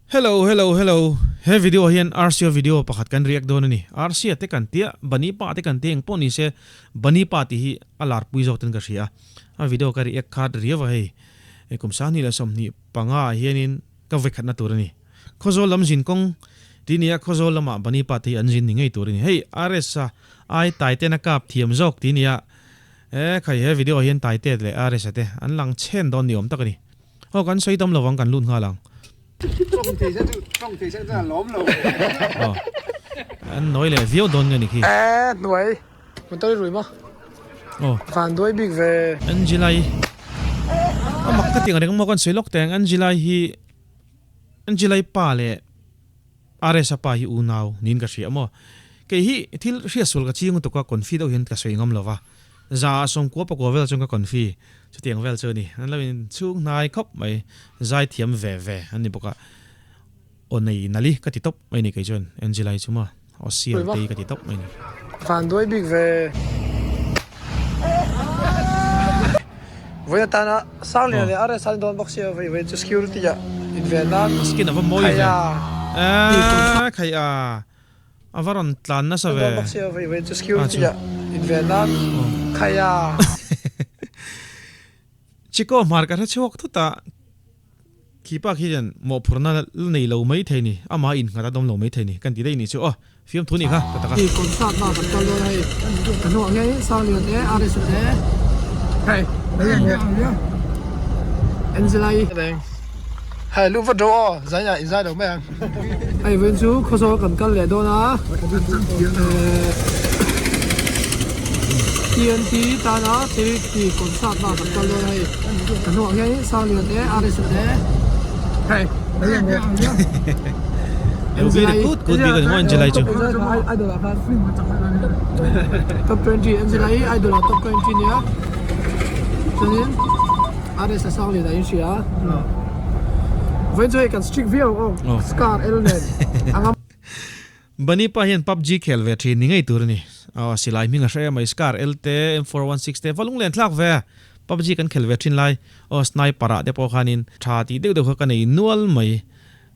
Hello hello hello he video ah hian Rca video pakhat kan react dawn a ni. Rca te kan tia Bunny pa te kan tia eng pawh ni se Bunny pa tih hi a lar pui zawk ten ka hria a. A video ka react khat riau a hei. Kum 2025 ah hianin ka vekhatna tur a ni. Khawzawl lam zin kawng tih nia Khawzawl lamah Bunny pa te hi an zin ni ngei tur a ni. Hei RS-a ai Taiten a kap thiam zawk tih nia e khai he video ah hian Taite leh RS-a te an lang chhen dawn ni awm tak a ni. Aw kan sawi tam lovang kan lut nghal ang. Tawng thei se chu tawng thei se chuan a lawm lo. Aw an nawi leh viau dawn nge ni khi. E hnuai motor i rui maw? Aw. Van duai bik ve. Angelai a mak ka ti ang reng maw kan sawi lawk teh ang Angelai hi Angelai pa leh RS-a pa hi unau niin ka hria maw? Kei hi thil hriatsual ka ching lutuk a, confi deuh hian ka sawi ngam lo va. Za ah sawmkua pakua vel chuan ka confi chutiang vel chu a ni. An lo inchhung hnai khawp mai, zai thiam ve ve an ni bawk a. Aw nei nali ka ti tawp mai ni kei chuan Angela-i chu maw, aw sial tei ka ti tawp mai ni. Van duai bik ve. Vawi atana Sangliana leh RS an dawn bawk sia vawi vawi chu security ah inven nan Skin ava mawi ve. Eee khai a ava rawn tlan nasa ve. Dawn bawk sia vawi vawi chu security ah inven nan khai a. Chiko hmar ka hre chhuak thut a. Khi pa khi hian mawhphurhna la nei lo mai thei ni, amah innghat a dawm lo mai thei ni, kan ti daih nih chu aw, fiamthu nih kha ta tak a. Hi concert na kan kal dawn a hei, ka hnungah hian Sanglian te, RSA te, hei Angela-i hei lu vat rawh aw, zai ah inzai lo mai ang. Hei vawiin chu Khawzawl kan kal leh dawn a, TNT tana charity concert na kan kal dawn a hei, ka hnungah hian Sanglian te, RSA te, hei Top 20 Angela-i idol ah top 20 nia chuanin RSA Sanglian ah in hria vawiin chu hei kan strict viau ang aw scar L nen a ngam. Bunny pa hian PUBG khel ve thin ni ngei tur a ni. Aw silai hming a hre mai scar L te M416 te va lunglen thlak ve. PUBG kan khel ve thin lai aw sniper ah te pawh khanin tha tih deuh deuh kha ka nei nual mai.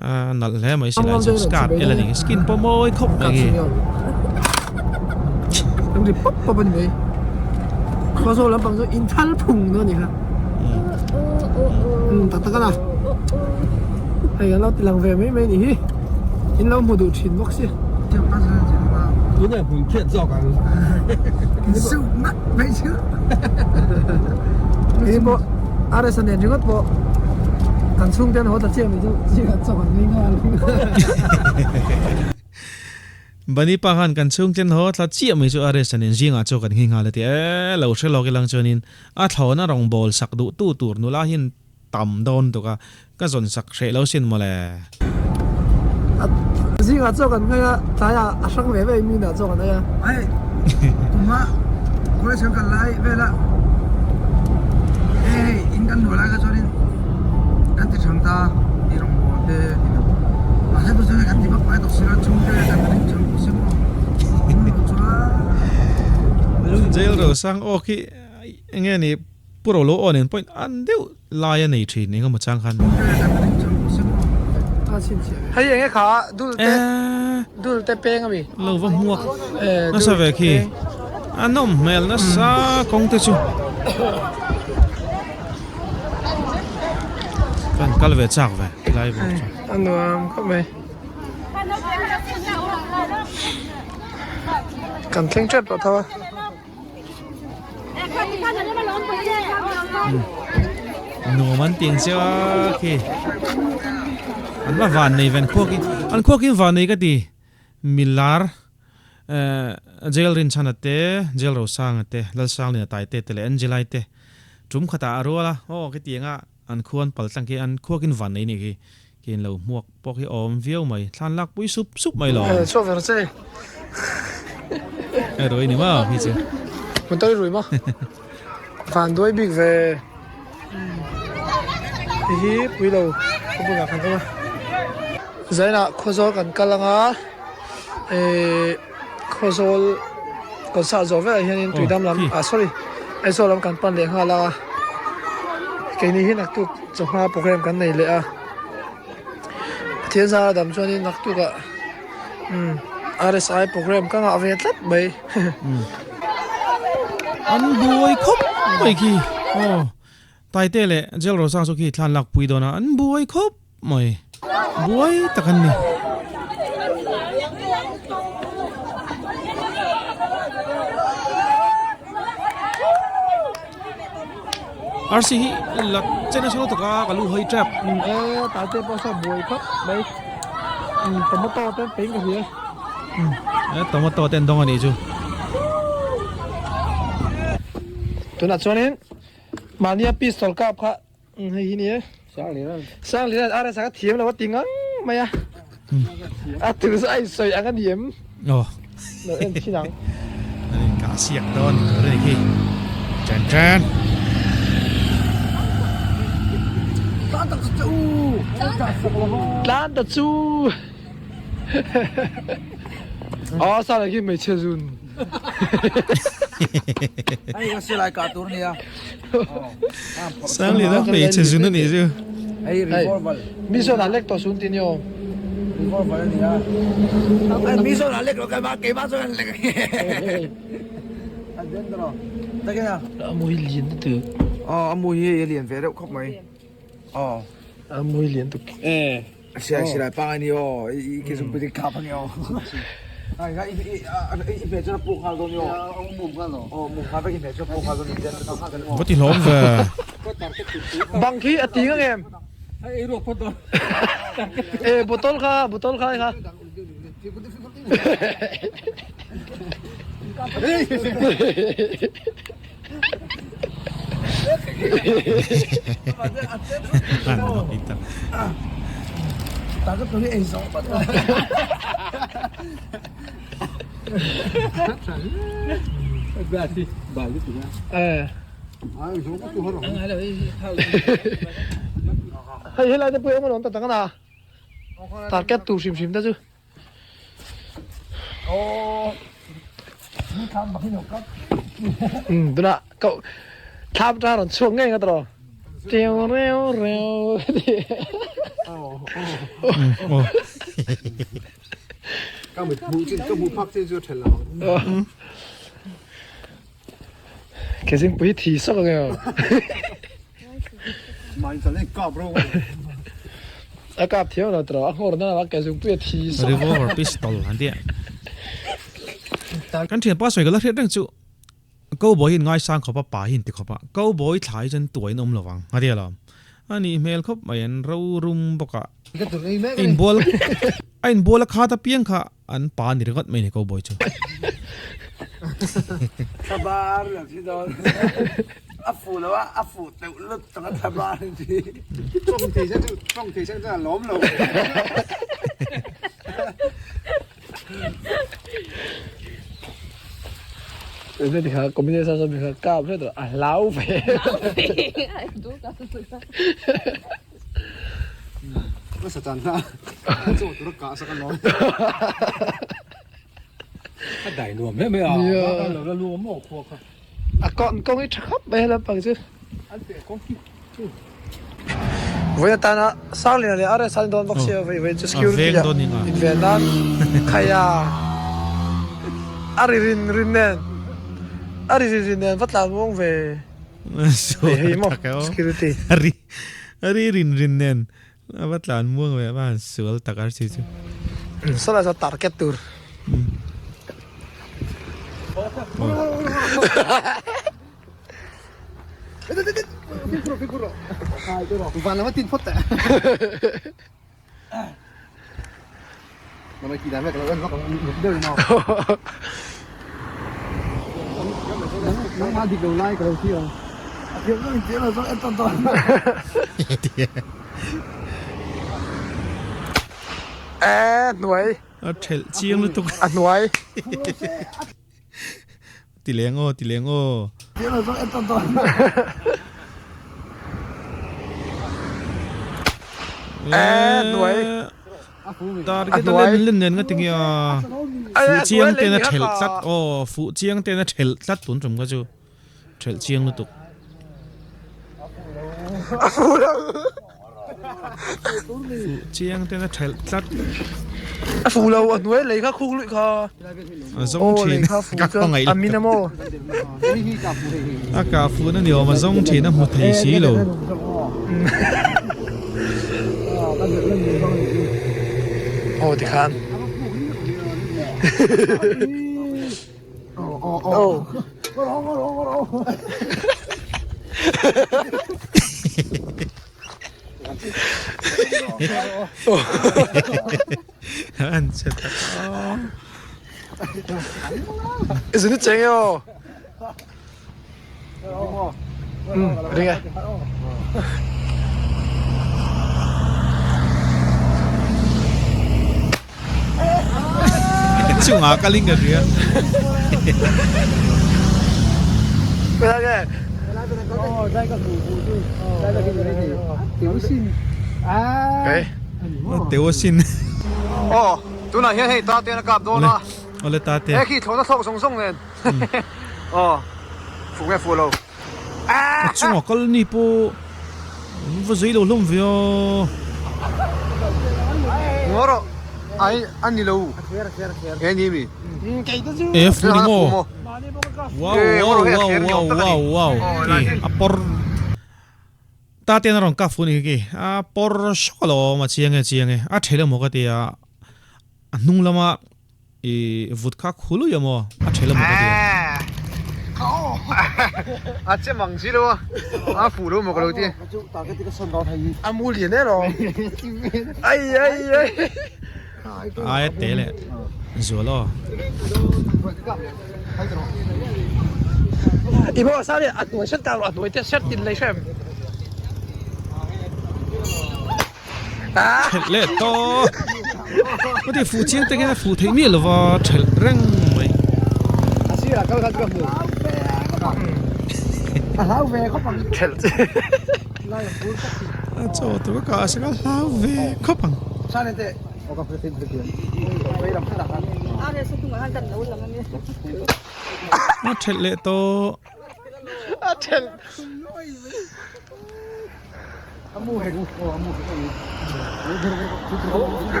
A nalh hle mai silai chu scar L a ni skin pawh mawi khawp mai hi. An ri pawp pawp a ni mai. Khawzawl lampang chu inthal phung dawn a ni kha. Umm tak tak a na. Hei an lo ti lang ve mai mai a nih hi. In lo hmu duh thin bawk si. Tunah hmun khiat zawk ang. Suh ngat mai chu. Kei pawh RS a nen ringawt pawh kan chhungte an haw ta chiah mai chu zingah chaw kan ngei nghal. Bunny pa khan kan chhungte an haw thla chiah mai chu RS a nen zingah chaw kan ngei nghal a ti e, lo hre lawk ilang chuanin a thlawna rawngbawl sak duh tu tur nula hian Tam dawn tuk a, ka zawn sak hreh lo sin mawle. Zingah chaw kan ngaih a, tlaiah a hrang ve ve mi inah chaw kan ei a. Hei tuma college kan kal lai vel a, hei hei in kan luah lai kha chuanin kan ti thang ta i rawngbawl te ti lo mahse tu chuan kan ti vak mai tawh si lo chhungte kan ring thang tawh si maw chuan Jail Rosang aw khi enge ni Pu Rolo aw nen pawhin an deuh lai a nei thin eng emaw chang khan. Hei enge kha dul te dul te peng ami. Lo va hmuak nasa ve khi a nawm hmel nasa kawng te chu. Kan kal ve chak ve tilai bawk chu. A nuam khawp mai. Kan thleng tep tawh tho a. Nuam an tih ang chiah a khi an va van nei ve an khuak in an khuak in van nei ka ti milar eh jail rinchhana te jail rosanga te lalsanglina taite te leh angelai te tum khatah a rual a aw khitiang a an khuan pal tlang khi an khuak in van nei nih khi Khi in lo hmuak pawh khi awm viau mai, thlan lak pui sup sup mai lo. Chhuak ve rawh che. E rui ni maw khi chu. Motor i rui maw? Van duai bik ve. Hei hi pui lo ka bulah kan awm a. Zainah Khawzawl kan kal anga eh Khawzawl concert zawh velah hianin Tuidam lam ah sorry Aizawl lam kan pan leh nghal a. Keini hi naktuk. Chawhma program kan nei leh a. Pathian zara dam chuanin naktukah umm RSI program ka ngah ve tlat mai. An buai khawp mai khi aw Taite leh Jail Rosang chu khi thlan lak pui dawn a an buai khawp mai buai tak an ni. Arsi hi la chen nasa lutuk a ka lu hawi tep. E tate pawh saw buai khawp mai tomato te an pein ka hria. E tomato te an dawng a nih chu. Tunah chuanin mahnia pistol kap kha hei hi ni e. Sanglian RS a kha thiam lo a ti ngang mai a. A tu chu a insawi ang a ni em? Aw. Lo en thin ang. An inkah siak dawn ni tur a ni khi. Chen chen. Tlan ta chu u. Tlan ta chu. Aw sala khi hmeichhe zun. Hei ka silai kah tur nia. Sangliana hmeichhe zun a nih chu. Hei revolver. Mi zawn ah lek tawh sun ti ni aw. Revolver a nia. Hei mi zawn ah lek lo keimah keimah chuan an lek. A den tawh lo. Takin a. A mui lian lutuk. Aw a mui hi a lian ve reuh khawp mai. Aw. A mui lian tuk. Eh. Silai silai pangai ni aw i ke zung pui kap ani aw. Ai ga i i i hmeh chuan a puk nghal dawn ni aw. Mum nghal aw. Aw mum nghal vek i hmeh chuan puk nghal dawn ni den lutuk. Va ti hlawm ve. Bang khi a ti ngang em? E bottle kha bottle kha kha. Hei helai te pawh emaw an awm ta tak a na target tur hrim hrim te chu. Tunah koh thlam atanga rawn chhuak ngei nga tawh reu reu reu Ke zingpui hi thi sawk ang emaw. A kap thiam lo tawh a nghawr nana ke zungpui a thi sawk. Revolver pistol an tih a. Kan thianpa sawi ka la hriat reng chu Cowboy hi ngaisang khawp a pa hi an ti khawp a Cowboy thla hi chuan tuai an awm lo vang a ti alawm. A nih hmel khawp mai an ro rum bawk a. A inbual a inbual a khat apiang kha an pa a ni ringawt mai a ni Cowboy chu. Thlabar lo thi dawn. A fuh lo a, a fuh teuh lut tak a thlabar an ti. Tawng thei se chu tawng thei se chuan a lawm lo. Enge ti kha combination saw mi kha kap hret a hlau ve. Ka sa chan na. Chaw tur a kah sak a lawm. A dai nuam em em a. Lo la lu maw khua kha. A kawng kawng hi tha khawp mai helam pang chu. An pe kawng khi chu. Vawi atana Sangliana leh RS an dawn bawk sia vawi vawi chu security ah inven nan khaia a ri rin rin nen a ri rin rin nen va tlan muang ve hei hei maw security. A ri a ri rin rin nen a va tlan muang ve a va han sual tak RC chu. Sawlai saw target tur. Van lama tin phawt teh. Mana ki dan vek lo en vak ang luk deuh in aw. Nangmah dik lo lai ka lo thlir ang. A thiam zawk in thiam lo zawk en tawn tawn. Eh hnuai. A thelh chiang lutuk. A hnuai. Ti leng aw, ti leng aw. Thiam lo zawk en tawn tawn. Eh hnuai. Target a len len nen nga tinge a. Fuh chiang ten a thelh tlat aw, fuh chiang ten a thelh tlat tun tum kha chu. Thelh chiang lutuk. A fuh lo. Fuh chiang ten a thelh tlat. A fuh lo a hnuai lei kha khuk luih kha. A zawng thin ka khawngaih a min a maw. A kah fuh na ni awm a zawng thin a hmu thei si lo. Aw tikhan. Aw. An che tak a. Izini cheng e aw. Ring e. Chungah ka ling ka hria. Teu asin. Aw, tunah hian hei tate an kap dawn a. Awle tate. He khi thlawhna thlawk zawng zawng nen. Aw, fuh nge fuh lo. A chungah kal ni pawh an va zei lo hlawm ve a. Ngaw rawh ai a ni lo he ni mi. E fu ni maw. Wow wow wow wow wow wow ki a pawr ta ten a rawn kap fu ni khi a pawr hrawk alawm a chiang e chiang e a ṭhel emaw ka tia a hnung lama I vut kha khului a maw? A ṭhel a maw ka ti a. A che mang si lo a, a fuh lo maw ka lo ti. A mu lian e lo. Ai ai ai. Ai a te leh zual aw. I maw sa le a hnuai set ta rawh a hnuai te set tin lei hrem. Thelh leh tawh. Heti fuh chiang te hian a fuh theih miah lova thelh reng mai. A chaw tur ka kah a sek a hlau ve khawp ang. A thelh leh tawh. A thelh.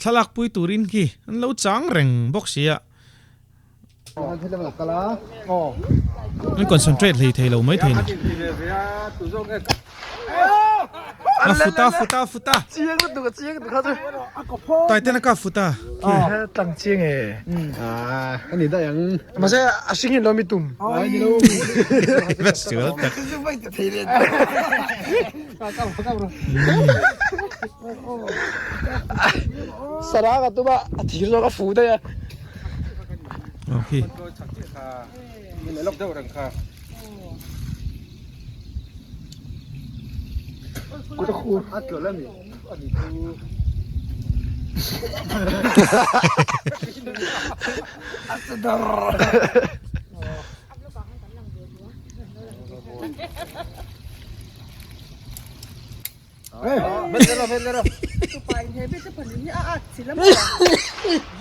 Thlalak pui turin khi an lo chang reng bawk sia. An concentrate hlei thei lo mai thei ni. A futa futa futa. Chiang lutuk a chiang lutuk kha chu. Taiten a ka futa. Tlang chiang e. Ani dai ang. Mahse a hring in lo mi tum. Ai ni lo. Va sual tak. Sarang a tuma a thir zawk a fu daih a. Okay.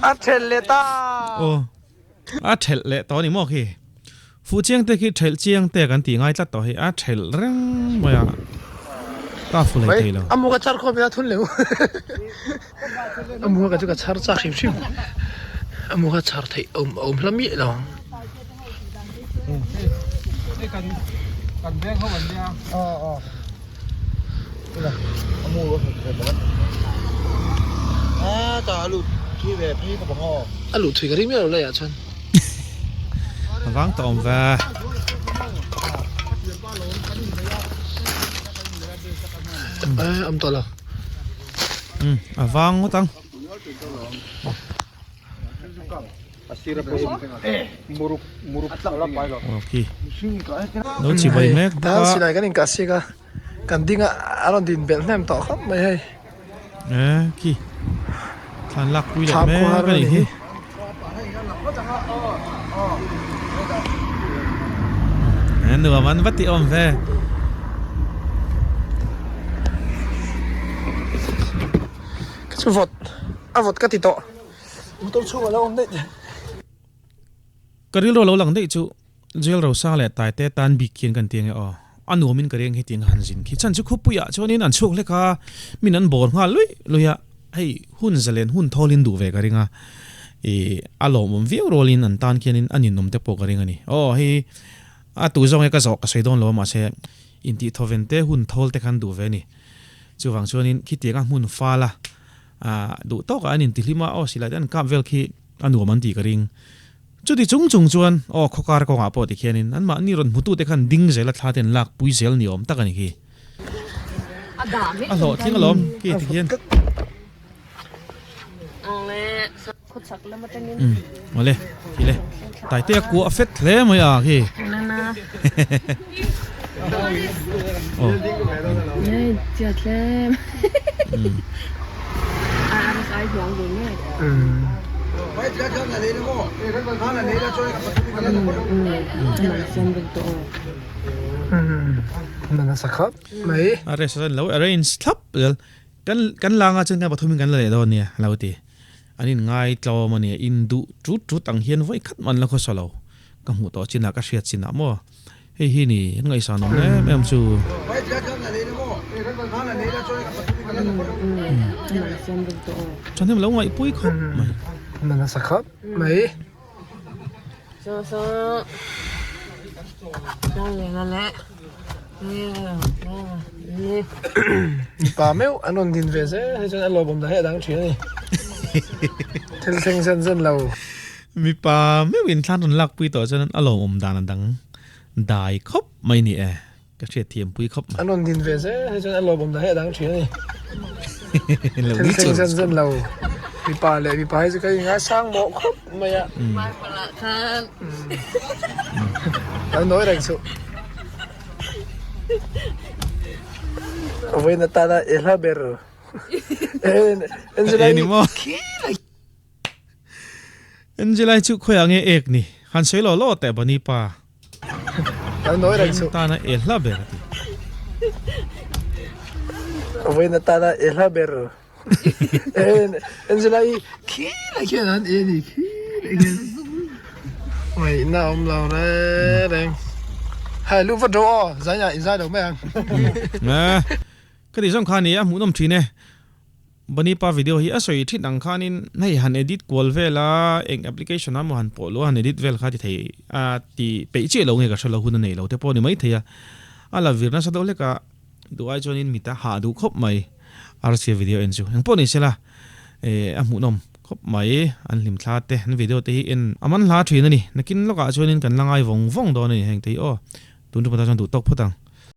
A thelh leh ta. Aw a thelh leh tawh a ni maw khi. Fuh chiang te khi thelh chiang te kan tih ngai tlat tawh hi a thelh reng mai a ka fu hlei thei lo. A mu ka char khawp ila thun leh u. A mu ka chu ka char chak hrim hrim. A mu ka char theih awm awm hla miah lo ang. A luh thui ka ring miah lo laiah chuan. A vang tawh awm ve. Awm tawh lo. A vang ngawt ang. Lo chi bai mek bawk a. Silai kan inkah siak a, kan ding a, a rawn din belh hnem tawh khawp mai hei. E khi thlan lak pui leh mek a nih hi. E Nuam an va ti awm ve. Ka chu vawt a vawt ka ti tawh. Motor chhungah a lo awm daih. Ka rilru a lo lang daih chu Jail Rosa leh Taite tan bik khian kan ti ange aw. A nuamin ka riang hetiang han zin khi. Chhan chu khawpuiah chuanin an chhuak hlek a, min an bawr nghal luih luih a, hei hun zalen hun thawlin duh ve ka ring a, ih a lawmawm viau rualin an tan khianin a ninawm te pawh ka ring a ni. Aw hei a tu zawng e ka zawh ka sawi dawn lo a mahse intih thawven te hun thawl te khan duh ve a ni. Chuvang chuanin khitianga hmun fal a duh tawkah an intihlim a, aw silai te an kap vel khi a nuam an tih ka ring. Chuti chung chung chuan aw khawkar kawngah pawh tikhianin anmahni rawn hmutute khan ding zela thla te an lak pui zel ni awm tak a ni khi. A hlawhtling alawm khi tikhian. Umm awle khi le Taite a kuah fet hle mai a khi. Aw. A rest a lo arrange thlap zel kan kan langa chuan kan pathum in kan la leh dawn nia a lo ti an in ngai tlawm a nia in duh tut tut ang hian vawi khat man la khawsa lo ka hmuh tawh chinah ka hriat chinah maw. Hei hi ni an ngaihsan awm em em chu. Chuan hemi lo ngaihpui khawp mai. A nasa khawp mai. Mipa meuh an rawn din ve zel hi chuan a lawmawm dan hi a dang thin a ni. Thil thleng zen zen lo. Mipa meuhin thlan rawn lakpui tawh chuan a lawmawm dan a dang dai khawp mai ni e, ka hriatthiam pui khawp mai. An rawn din ve zel hi chuan a lawmawm dan hi a dang thin a ni. Thil thleng zen zen lo. Mipa leh mipa hi chu ka ingaisang mawh khawp mai a. Lo nawi reng suh. Vawiin atana i hla ber. Angela hi. Angelai chu khawiah nge ek ni? Han sawi lo lo teh Bunny pa. Lo nawi reng chu. Tana e hla ber a ti. Vawiin atana e hla ber. Angelai khi lai khian an e ni khi lai khian. Ngaihna awm lo reng reng. Hai lu vat rawh aw zai ah in zai lo mai ang. Ka tih zawng kha a ni a hmuhnawm thin e. Bunny pa video hi a sawi thin ang khanin hei han edit kual vel a, eng application a maw han pawh luh a han edit vel kha ti thei a ti peih chiah lo nge ka hre lo hun a nei lo te pawh a ni mai thei a, a la vir nasa deuh hlek a, duh ai chuanin mit a hah duh khawp mai Rca video en chu engpawh ni sela eh a hmuhnawm khawp mai an hlim thla te an video te hi en a man hla thin a ni nakin lawkah chuanin kan la ngai vawng vawng dawn a ni heng te hi aw tun ṭum atang chuan duh tawk phawt ang.